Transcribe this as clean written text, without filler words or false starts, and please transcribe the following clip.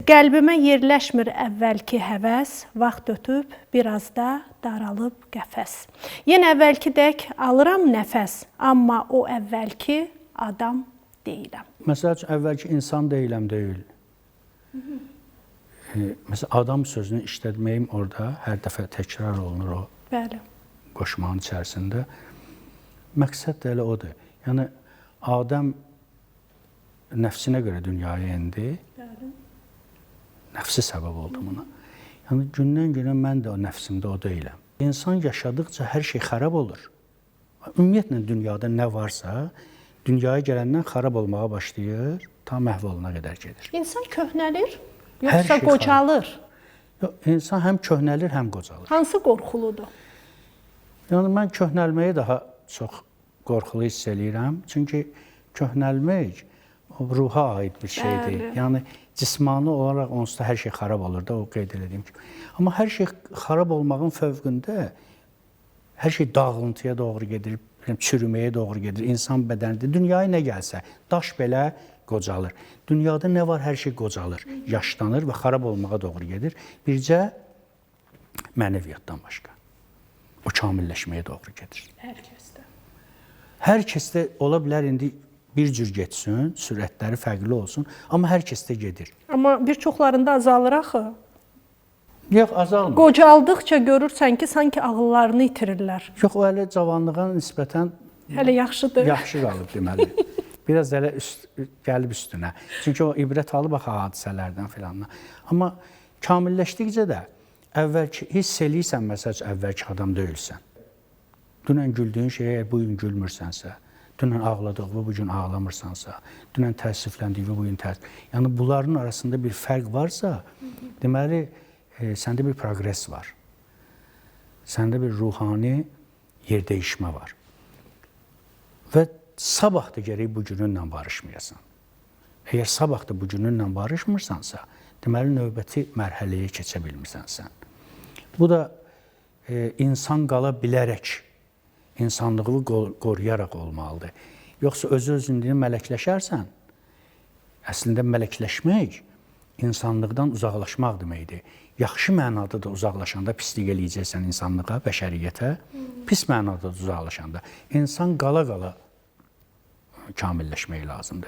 Qəlbimə yerləşmir əvvəlki həvəs, vaxt ötüb biraz da daralıb qəfəs. Yenə əvvəlki dək alıram nəfəs, amma o əvvəlki adam deyiləm. Məsəl üçün, əvvəlki insan deyiləm deyil. Məsələn, adam sözünü işlətməyim orada hər dəfə təkrar olunur o qoşmanın içərisində. Məqsəd də elə odur. Yəni, Adəm nəfsinə görə dünyaya indi. Bəli. Nəfsi səbəb oldu buna. Yəni, gündən günə mən də o nəfsimdə o deyiləm. İnsan yaşadıqca hər şey xarab olur. Ümumiyyətlə, dünyada nə varsa, dünyaya gələndən xarab olmağa başlayır, ta məhv olana qədər gedir. İnsan köhnəlir, Hər yoxsa şey qocalır? Yox, insan həm köhnəlir, həm qocalır. Hansı qorxuludur? Yəni, mən köhnəlməyi daha çox qorxulu hiss eləyirəm. Çünki köhnəlmək o ruha aid bir şeydir. Bəli. Yəni, cismani olaraq onsuz da hər şey xarab olur da, o qeyd elədiyim kimi. Amma hər şey xarab olmağın fövqündə hər şey dağılıntıya doğru gedir, çürüməyə doğru gedir. İnsan bədənində dünyaya nə gəlsə, daş belə qocalır. Dünyada nə var, hər şey qocalır, yaşlanır və xarab olmağa doğru gedir. Bircə mənəviyyatdan başqa. O kamilləşməyə doğru gedir. Hər kəsdə. Hər kəsdə ola bilər indi bir cür getsin, sürətləri fərqli olsun, amma hər kəsdə gedir. Amma bir çoxlarında azalır axı. Yox, azalmır. Qocaldıqca görürsən ki, sanki ağıllarını itirirlər. Yox, o hələ cavanlığa nisbətən Hələ yaxşıdır. yaxşı qalıb deməli. Biraz hələ gəlib üstünə. Çünki o ibrət alıb axı hadisələrdən filandan. Amma kamilləşdikcə də əvvəlki hiss eləyirsən, məsəl üçün, əvvəlki adam deyilsən. Dünən güldüyün şeyə əgər bu gün gülmürsənsə, dünən ağladığını bu gün ağlamırsansa, dünən təəssüfləndiyini bu gün təəssüf. Yəni bunların arasında bir fərq varsa, deməli səndə bir proqres var. Səndə bir ruhani yer dəyişmə var. Və sabah da gərək bu gününlə barışmayasan. Əgər sabah da bu gününlə barışmırsansa, deməli növbəti mərhələyə keçə bilmirsən sən. Bu da insan qala bilərək, insanlığı qoruyaraq olmalıdır. Yoxsa özü-özündə mələkləşərsən, əslində mələkləşmək insanlıqdan uzaqlaşmaq deməkdir. Yaxşı mənada da uzaqlaşanda pislik eləyəcəksən insanlığa, bəşəriyyətə, pis mənada da uzaqlaşanda insan qala-qala kamilləşmək lazımdır.